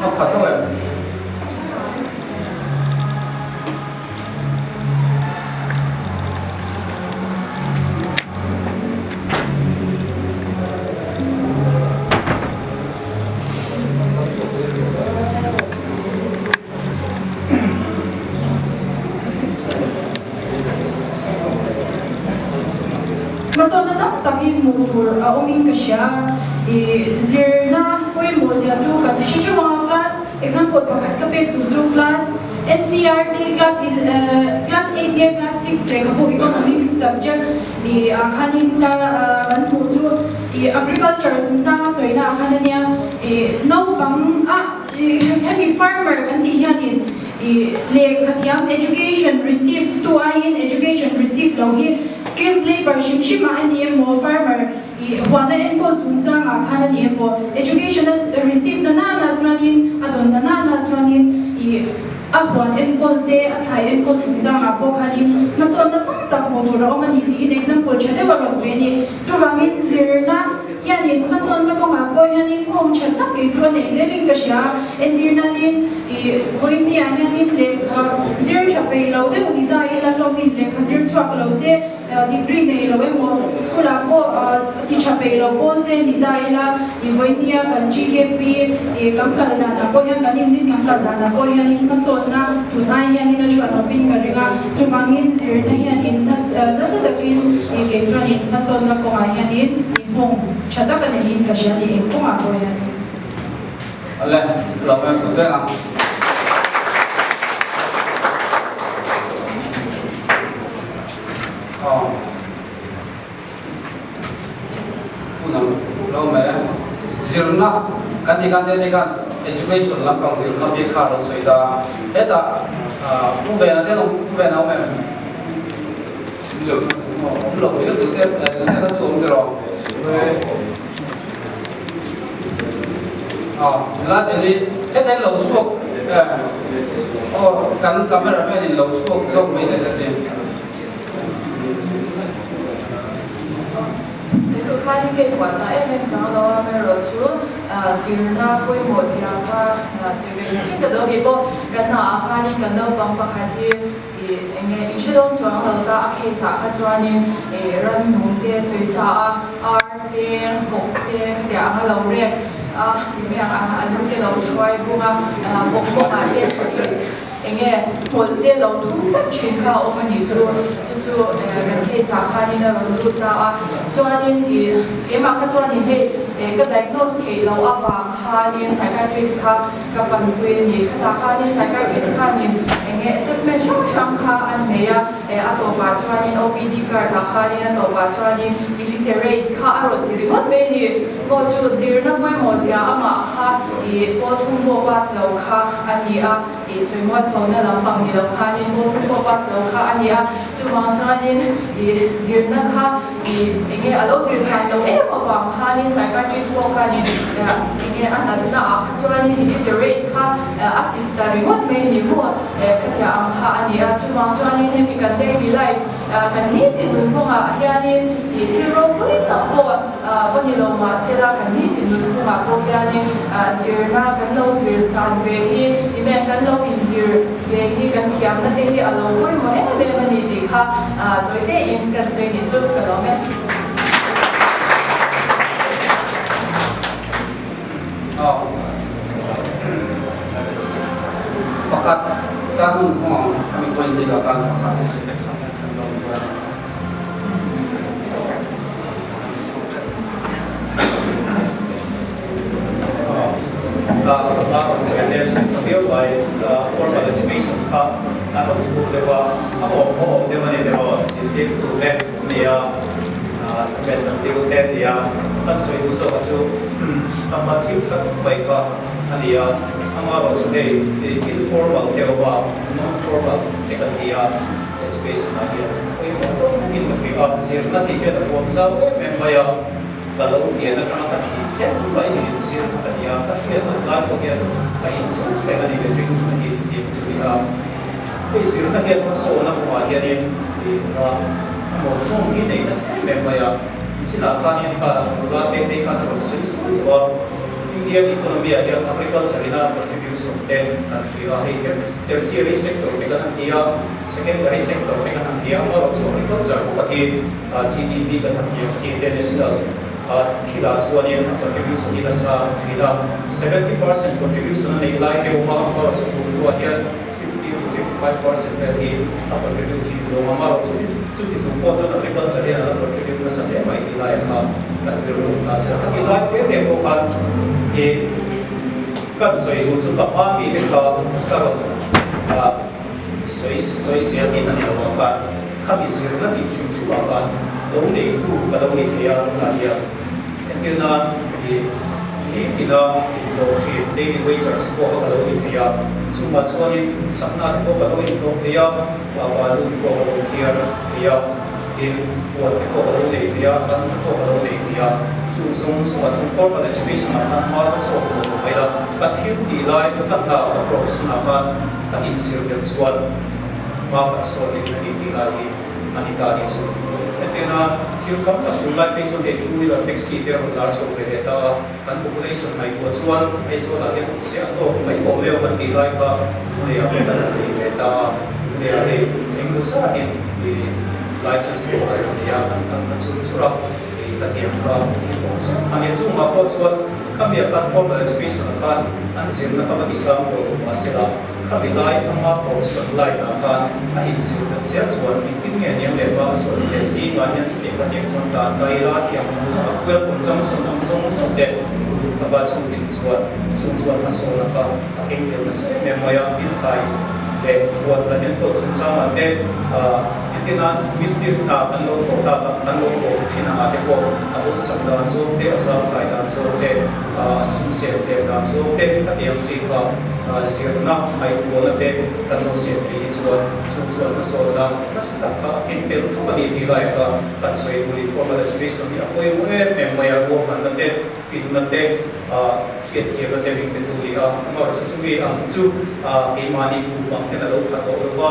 a pha tho em? Hmasawnna tam tak hi hmuh tur a awmin ka hria a, ih zirna pawimawh zia chu kan hre theuh ang a, class example pakhat ka pek tur chu class NCERT class class 8 nge class 6 lehkhabu economics subject ih ah khanin ka kan hmuh chu ih agriculture chungchanga sawina ah khan ania ih naupang a ih hemi farmer kan tih hianin ih lehkhathiam education receive tu aiin education receive lo hi skilled labour hrim hrim ah ani emaw farmer ih huana enkawl chungchangah khan ani emaw education a receive na nana chuanin a dawn na nana chuanin ih a huan enkawl te a thlai enkawl chungchangah pawh khanin hmasawnna tam tak hmuh tur a awm a ni tiin example tha deuh a rawn pe a ni. Chuvangin zirna hianin hmasawnna kawngah pawh hianin nghawng tha tak kei chu a nei zelin ka hria a, entir nanin ih vawinia hianin lehkha zir tha peih lo deuh ni ta ila hlawmin lehkha zir chhuak lo te Degree nei lo emaw, school ah pawh ti tha peih lo pawl te ni ta ila, i vawinia kan GKP i kan kal dan ah pawh hian kan unit kan kal dan ah pawh hianin hmasawnna tun ai hianin a chhuan awmin ka ring a, chuvangin zirna hianin nasa takin i kei chuanin hmasawnna kawngah hianin i nghawng tha tak a neiin ka hria a ni eng kawngah pawh hianin. Awle, chu lo hmel tut vek ang. Aw Hun ang lo mai a. Zirna kan tih khan te khan education lampang zirna bik kha a lo sawi ta a. Hetah Pu Vena te awm Pu Vena awm em? Awm lo thil tute tute kha chu awm tiraw? Aw helai thil hi heta in lo chhuak aw kan camera man in lo chhuak zawk mai nasa ti. Seitu khan in kei puah chah em em chuang lo a, amaherawh chu zirna pawimawh zia kha sawi ve hrim hrim ka duh a, keipawh kan hna ah khanin kan naupang pakhat hi ih eng nge in hre dawn chuang lo ta a case ah kha chuanin ih rannung te sawi sa a, ar te, vawk te khatiang anga lo rek a, ih mai ang a, a lu te lo hruai bung a, vawk bawk ah te ih. Enge hmawlh te lo thum tlat thin kha a awm a nih chu, chu chu kan case ah khanin a rawn lut ta a, chuanin ih keimah kha chuanin hei ka diagnose theih loh avang khanin psychiatrist kha ka panpui a ni, khatah khanin psychiatrist khanin enge assessment hrang hrang kha an nei a, a tawpah chuanin OPD card ah khanin a tawpah chuanin illiterate kha a rawn ti ringawt mai a ni, maw chu zirna pawimawh zia amah kha. kha i pawl thum pawh pass lo kha a ni a, i sawimual phona lampang ni lo khanin pawl thum pawh pass lo kha a ni a, chuvang chuanin i zirna kha i enge a lo zir san lo em avang khanin psychiatrist pawh khanin enge a natna ah kha chuanin illiterate kha a ti ta ringawt mai a ni maw khatiang ang kha a ni a, chuvang chuanin hemi kan daily life kan nitin nun kawngah hianin i thil ropui tak pawh va ni lo mahsela kan nitin nun kawngah pawh hianin zirna kan lo zir san ve hi email kan lo inzir ve hi kan thiamna te hi a lo pawimawh em em a ni tih kha tawi tein kan sawi nih chu ka lawm e. Pakhat tan hun hmang ang a mi point bikah khan pakhat Formal education kha an rawn thuk deuh a, a awm pawh awm deuh a ni tiraw, zirtirtu te an ni a, western thil te an ni a, kan sawi duh zawk a chu tangka thil tha khawp mai kha a ni a, amaherawhchu hei informal te awm a, non formal te kan ti a. Education ah hian pawimawh hlawm takin ka hria a, zirna tih hian a huam zau em em mai a, ka lo pian atanga ka thih kher mai hi inzir kha ka ni a, ka hriat loh lai pawh hian ka inzir reng a ni mihring nuna hi chutiang chu ni a, hei zirna hian hmasawn a kawngah hianin ih rah a mawlhawm hi nei nasa em em mai a, nichinah khanin kha nula te te khan a rawn sawi zuai tawh a, Indian economy ah hian agriculture ina contribution te kan hria a, hei Tertiary sector te kan han ti a, secondary sector te kan han ti a, amaherawhchu agriculture bawka hi GDP kan han ti ang chi te national thilah chuanin a contribution hi nasa a thin a, 70% contribution a neih lai te awm a, amaherawhchu kumkhua hian 50 to 55% vel hi a contribute hi ni awm a, amaherawhchu chuti chung pawh chuan agriculture hian a la contribute nasa hle mai tih laiah kha kan rilru awm ta se a, khati lai hle hle pawh khan ih. Kan sawi duh chu ka hma mite kha ka rawn sawi sawi sel tihna ni lo ah khan khami zirna tih hrim hrim ah khan lo neitu ka lo ni thei a tunah hian entir nan ih nitina inhlawh thin daily wagers pawh kha ka lo ni thei a chungah chuanin insakna te pawh ka lo inhlawh thei a balu te pawh ka lo thiar thei a. Tin, huan te pawh ka lo nei thei a, ram te pawh ka lo nei thei a, chung zawng zawngah chuan formal education ah khan hma ka sawt tawh lo mai la, ka thil tih lai ka hna ka profession ah khan ka inzir belh chuan hma kan sawt thin a ni tih lai hi a ni ta a ni chu. Hetianga thil tam tak tun lai phei chuan hei two wheeler taxi te a rawn lar chho ve leh ta a, kan population ngaihtuah chuan Aizawl ah hian awm se a tawk mai awm emaw kan tih lai kha Lunglei-ah pawh kan han nei ve ta a, Lunglei-ah hei engemaw zatin ih license pawh kan han nei a, kan khalh ta chur chur a, ih ka tiang kha thil awm chiah kha nia. Chungah pawh chuan khami ah khan formal education ah khan an zirna kha va ti sang pawh lo mahsela khami lai anga profession line ah khan a inzir belh chiah chuan engtin nge niang leh hma ka sawi leh zingah hian chutiang ka tiang chuan tan ta ila tiang zawng zawng a fuel consumption ang zawng zawng te uluk taka chhung thin chuan chung chuan hmasawn a kha a keng tel nasa em em mai a, inthai leh huan kan enkawl chungchangah te entirnan mistiri hna kan lo thawh tak a, kan lo thawh thin angah te pawh a awlsam dan zawng te, a zangkhai dan zawng te, a sum sem tlem dan zawng te khatiang chi kha zirna ngaihtuahna te kan lo sem thei hi chuan chung chuan hmasawnna nasa tak kha a keng tel tho a ni tih lai kha kan sawi tur informal education hi a pawimawh em em mai a, ruahmanna te Finna te, hriatthiamna te min pe tu ni a, amaherawhchu chu mi ang chu keimahni kum ang ten a lo pha tawh lo va,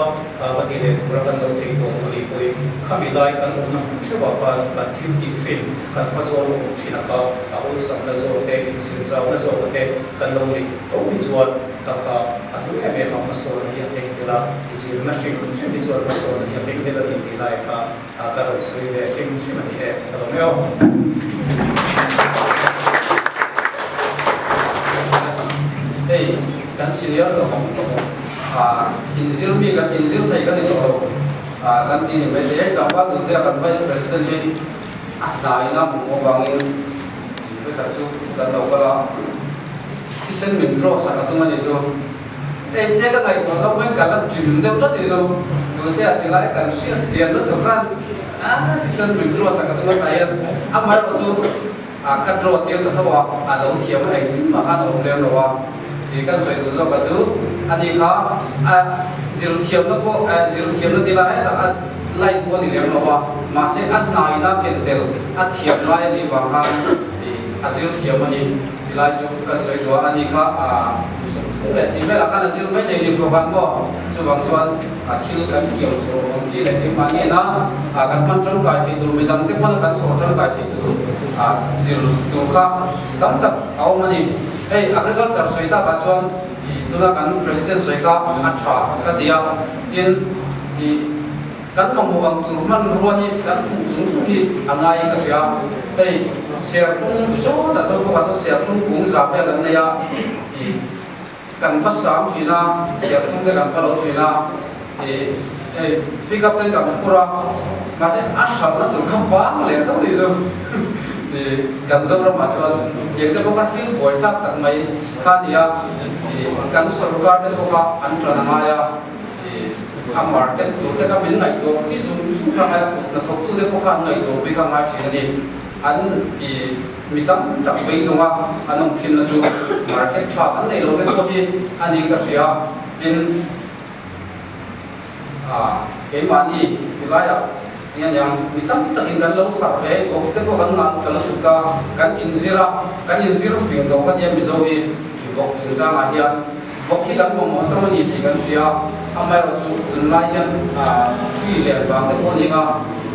va ti leh tura kan lo thei tawh lo a nih pawhin khami lai kan awmna hmun theuhah khan kan thil tih thin, kan hmazawn awm thin a kha a awlsamna zawk te, inzirzauna zawka te kan lo neih tho hi chuan kha kha a hlu em em a, hmasawnna hi a keng tel a, zirna hrim hrim hi chuan hmasawnna hi a keng tel a ni tih lai kha A ka rawn sawi ve hrim hrim a ni e, ka lo meuh. Hei kan senior tawh ang tawh aw, a inzir mi kan inzir thei kan ni tawh lo a kan ti ni mai thei. Hei tlangval duhte a kan vice president hi a hnaiin a hmuh avangin i vekhat chu kan lo kal a, thisen min draw sak a tum a ni chu. Hei te ka ngaihtuah zawk mai ka la ṭim deuh tlat i lo, tute a ti lai kan hriat chian lutuk khan a thisen min draw sak a tum a tah hian amaherawh chu A ka draw tir ta tho a, a lo thiam a engtin mah khan a awm lem lo a. Ti kan sawi duh zawk a chu ani kha a zir thiamna pawh zir thiamna ti lai hetah a line pawh a ni lem lo a, mahse a hna ina ken tel a thiam lai a nih vang khan a zir thiam a ni ti lai chu kan sawi duh a, ani kha a kum 30 leh tih velah khan a zir mai thei ni pawh khan maw chuvang chuan a thil kan thiam tur awm ang chi leh keimah nena kan hman tangkai thei tur midang te pawn a kan chhawr tangkai thei tur zir tur kha tam tak a awm a ni. Hei agriculture sawi takah chuan ih tuna kan president sawi kha a tha ka ti a, tin ih kan mamawh ang tur hmanrua hi kan hmuh zung zung hi a ngaiin ka hria. Hei serthlum zawtah zawk bawkah sawn serthlum kung za vel an nei a, ih kan va sam thin a, serthlum te kan va lo thin a, ih hei pick up ten kan phur a, mahse a hralhna tur kha vang leh tho ni chu ih kan Zoramah chuan tiang te pawh kha thil buai thlak tak mai kha a ni a, ih kan sorkar te pawh kha an tan a ngai a, ih a market tur te kha min ngaihtuah pui zung zung kha a ngai a, kut hnathawktu te pawh kha an ngaihtuah pui kha a ngai thin a ni, an ih mi tam tak beidawng a an awm thinna chu market tha kan neih lo te pawh hi a ni ka hria, tin. A, keimahni ti laiah eng aniang, mi tam takin kan lo thar ve, vawk te pawh kan ngan ta lutuk a, kan inzir a, kan inzir fing tawh ka tia Mizo hi i vawk chungchangah hian vawk hi kan mamawh tam a ni tih kan hria a, amaherawhchu tunlai hian hri lian vang te pawh a ni ang a,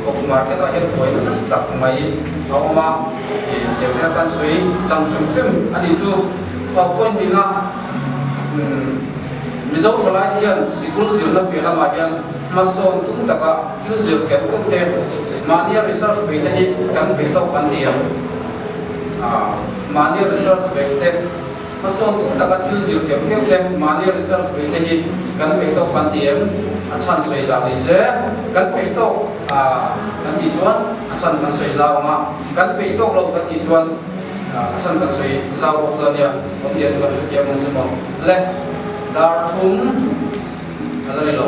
vawk market ah hian buaina nasa tak mai a awm a, tiang te kha kan sawi lang hrim hrim a ni chu point ding a. Mizo thalai hian sikul zirna piah lamah hian hmasawn tum taka thil zir keuh keuh te, mahnia research beih te hi kan peih tawk kan ti ang. Mahnia research beih te, hmasawn tum taka thil zir keuh keuh te, mahnia research beih te hi kan peih tawk kan ti em? A chhan sawi zau ni se, kan peih tawk kan tih chuan a chhan kan sawi zau ang a, kan peih tawk lo kan tih chuan A chhan kan sawi zau bawk dawn nia, awmzia chu kan hrethiam ang chu maw. Le, dar thum a la ni lo.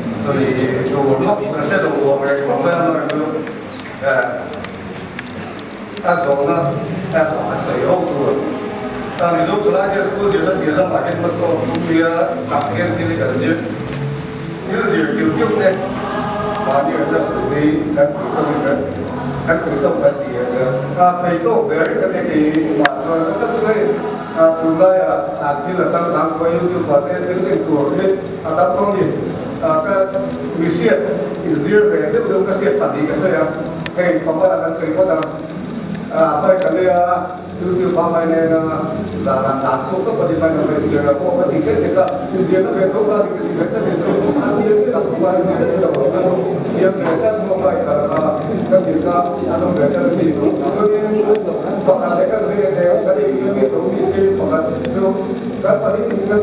Sawi tur lawk ka hre lo uang reng khawp mai a mar chu a zawhna a zawh a sawi ho tur. Mizo thalai hian school zirna piah lamah hian hmasawn tum nia tak hian thil hi kan zir thil zir kilh kilh te mahni research duh hi kan pui tawk in kan kan pui tawk kan ti ang ber. A phei tawk ber ka ti kei mah chuan a chan chu hei tunlaia thil a changkang tawh a youtube ah te thil en tur hi a tam tawh a ni. Ka mihriat inzir ve deuh deuh ka hriat pahnih ka sawi a. Hei pakhat a kan sawi phawt ang. Pai ka lei a, YouTube a mai nen a, zanah tlan chhuak tawp a ni mai lo mai zir a pawh ka ti tet tet a, i zirna ve tho kha ni ka ti vet ta ve chu, a thiam hi lo khawp a, i zirna hi lo awm a, thiam ve tlat zawk a i kal kha ka ti kha an awm ve tlat a ni. Chuanin pakhat leh ka sawi leh thei ang, kan in ka ti tho mistake pakhat chu kan pahnih in kan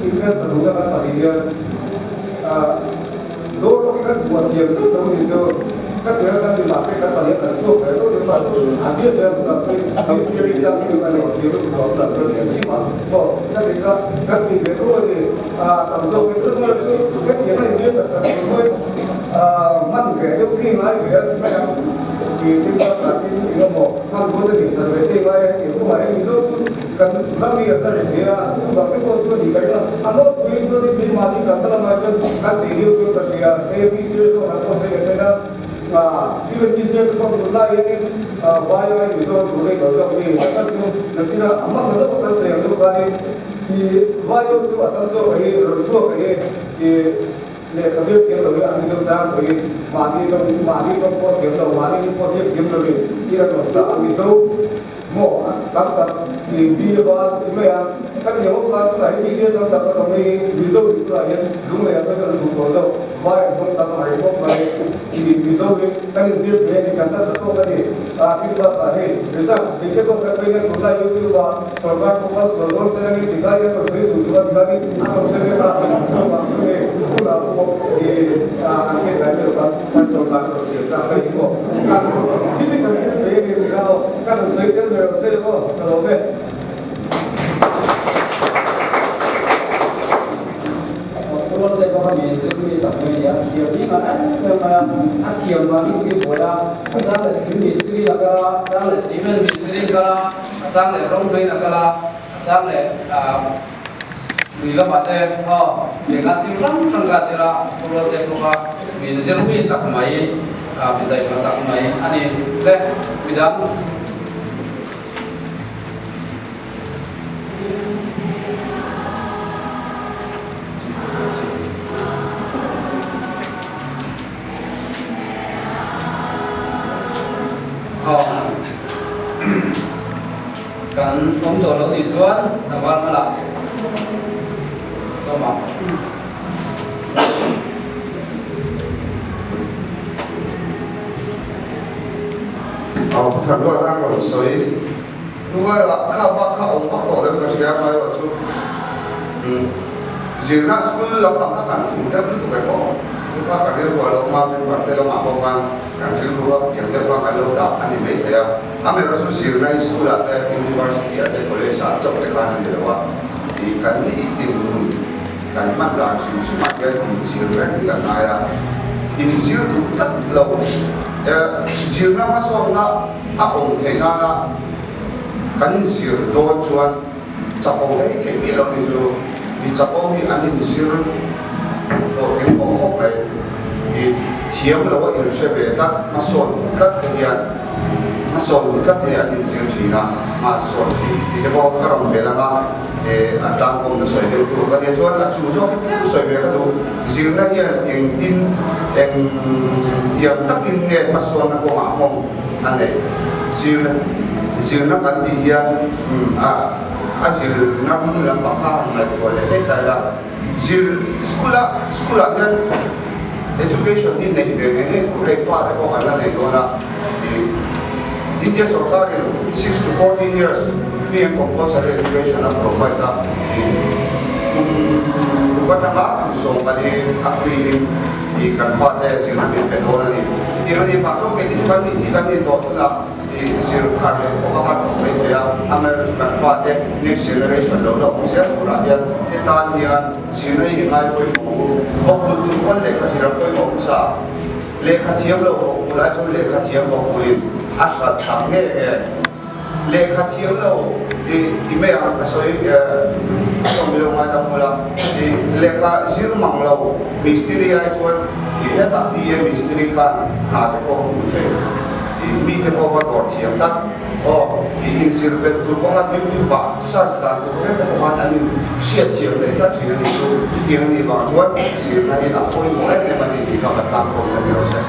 in kan sa duhna kan pahnih hian Dawr pawh hi kan buat thiam tlat lo ni chu ka ti a kan ti mahse kan pahnih a kan chhuak ve tawh deuh a a zia zia an tan chuan mistiri tan hi a lo thiam lutuk lo an tan chuan engkim ah chaw ka ti kha kan ti ve tawh a ni a tam zawk hi chu chu hetiang a inzir tak tak tur mawi hman ve deuh khi ngai ve a ti mai ang ti tin ka tan tin eng emaw hman rual te tih that ve te ngai a hetiang kawngah hian Mizo chu Kan ram hi a ka rin hle a, chuvang te pawh chu a ni ka ring a, a nawlpuiin chuan i keimahni kan kal angai chuan kan tih lio chuan ka hria, hei minister zawng an pawh sawi leh daih a, civil minister te pawh tun lai hianin vai ai Mizo tur daih tawh zawk ni, a chhan chu nachina a hmasa zawk a kan sawi ang deuh khanin i vai ho chu a tam zawk a hi rawn chhuak a hi i lehkha zir thiam lo hi an ni deuh tlangpuiin mahni tawng mahni tawng pawh thiam lo mahni thu pawh zir thiam lovin i rawn awm sa a Mizo Maw tam tak in bi a ban ti mai a, ka ti ho khan tunah hian Mizo tam tak a awm hei hi Mizo ri tunah hian lunglei ah pawh chuan an duh tawh lo, vai an hmang tam ang reng khawp mai i Mizo hi kan inzir ve a ni kan la tha tawk a ni a tin bakah hei result eng te pawh kan pe na tunlai youtube ah sorkar pawh kha sual dawn se angin ti kha hian rawn sawi zung zung a ti khanin an rawn hre vek a chuvang chu hei tunah pawh i kan hriat lai vel kha kan sorkar a rawn siam tak mai hi maw kan thil hi kan zir ve a ni ti kha aw. Ka rawn sawi tel ve rawh se aw, ka lawm e. thiam hi ngan em em mai a, a thiam vangin tui buai a, a chang leh thing mistiri a kal a, a chang leh cement mistiri a kal a, a chang leh rawng vein a kal a, a chang leh lui lamah te aw eng a thil hrang hrang kha a zir a, a phur rual te bawk a, min zir mi tak mai, mi taima tak mai a ni le midang. Kan awm tawh lo nih chuan Naval hmala sawma. Pathan rual a rawn sawi. Hnuaiah kha bak kha awm vak tawh lo ka hria amaherawh chu zirna school lampang kha kan thum deuh lutuk em aw ti kha ka rilru a lo awm a, member te lamah pawh khan kan rilru a tiang deuh kha kan lo dah a ni maithei a, amaherawh chu zirna hi school ah te university ah te college ah chauh te khan a ni lo a, ih kan nitin nun kan hman dan hrim hrim ah hian inzir reng hi kan ngai a, inzir duh tlat lo zirna hmasawnna. A awm theih nana kan inzir dawn chuan chapo lei theih miah lo ni chu mi chapo hi an inzir hlawhtling pawh khawp mai. I thiam lo a inhre ve tlat, hmasawn duh tlat te hian hmasawn duh tlat hi an inzir thin a, hma an sawn thin tih te pawh ka rawn belh ang a, an tlangkawmna sawi deuh tur ka nia chuan a chung zawk hi tlem sawi ve ka duh. Zirna hian engtin eng tiang takin nge hmasawnna kawngah hmawng a neih. Zirna zirna kan tih hian a a zirna hmun lampang kha han ngaihtuah leh daih ta ila, zir school ah school ah hian education hi neih ve ngei ngei tur hei fate pawh kan la nei dawn a, ih India sorkarin 6 to 14 years free and compulsory education a provide a, ih kum ruk atanga kum 14 a free in ih kan fate zirna min pe dawn a ni. Chutiang a ni mah chuan keini chu kan nih ni kan nih tawh tunah ih zir thar leh pawh a har tawh mai thei a, amaherawhchu kan fate next generation lo la awm zel turah hian te tan hian zirna hi i ngai pawimawh ang u. Vawkvulh tur pawn lehkha zir a pawimawh hmasa. Lehkha thiam lo vawkvulh ai chuan lehkha thiam vawkvulhin a hrat tam nge nge. Lehkha thiam lo i ti mai ang ka sawi ka tawng lo ngai dang hmul a, i lehkha zir mang lo mistiri ai chuan i hetah BA mistiri khan hna te pawh ka hmu thei, i mi te pawh ka dawr thiam tlat aw, i inzir belh tur pawh khan youtube ah search dan tur thleng te pawh khan an in hriat thiam leh tlat thin a nih chu, chutiang a nih vang chuan zirna hi a pawimawh em em a ni tih kha ka tlangkawm na ni rawh se.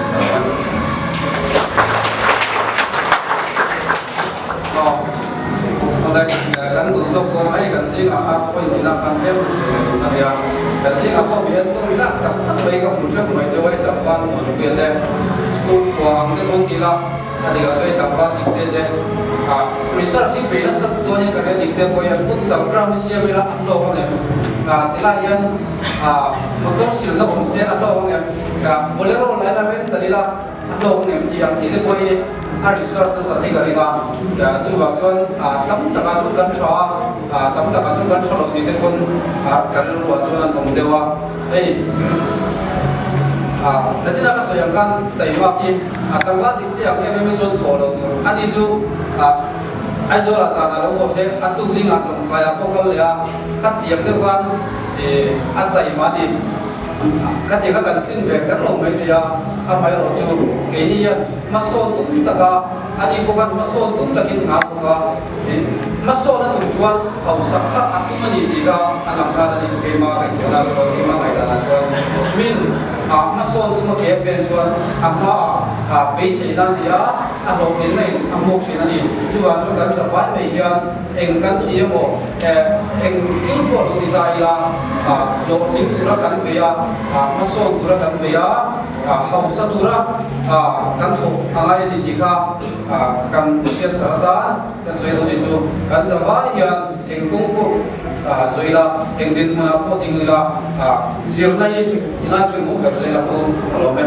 Kan duh tawk zawng hei kan zingah a point ina khan tlem ru sawi leh duh a nia. Kan zingah pawh mi en tawn tlak tak tak mai ka hmu ṭeuh mai chu hei tlangval Muanpuia te chhungkua ang te pawn ti ila a dik ah chuan hei tlangval dik te te ah research hi bei nasa dawn in ka hria dik te pawh hian futsal ground hi siam ila a hlawk ang em ah ti lai hian ah motor silna awm se a hlawk ang em ah bolero la ila rental ila A hlawk ang em tih ang chi te pawh hi a research nasa thei ka ring a, chuvang chuan tam takah chuan kan tha a, tam takah chuan kan tha lo tih te pawn ka rilruah chuan an awm deuh a, hei nachina ka sawi ang khan taima khi a tlangval dik te ang em em hi chuan thawh lo tur a ni chu Aizawlah zanah lo haw se a tuk zingah Lawngtlaiah pawh kal leh a, khatiang deuh khan a taima a ni. Khatianga kan tlin ve kher lo mai thei a, amaherawh chu keini hian hmasawn tum taka a ni bawk a, hmasawn tum takin hna thawk a, hmasawn a tum chuan hausak kha a tum a ni tih kha a lang nghal a ni chu keima ngaihtuahna chuan, keima ngaihdanah chuan min hmasawn tum a ke a pen chuan a hmaah beiseina a ni a, a hlawhtlinna in a hmuak thin a ni. Chuvang chuan kan zavai mai hian eng kan ti emaw, eng thil pawh lo ti ta ila, hlawhtling tura kan bei a, hmasawn tura kan bei a, hausa tura kan thawk a ngai a ni tih kha kan hriat thar atan kan sawi dawn a ni chu. Kan zavai hian eng kawng pawh sawi ila, eng dinhmunah pawh ding ila, zirna hi i ngaipawimawh ber zel ang u, ka lawm e.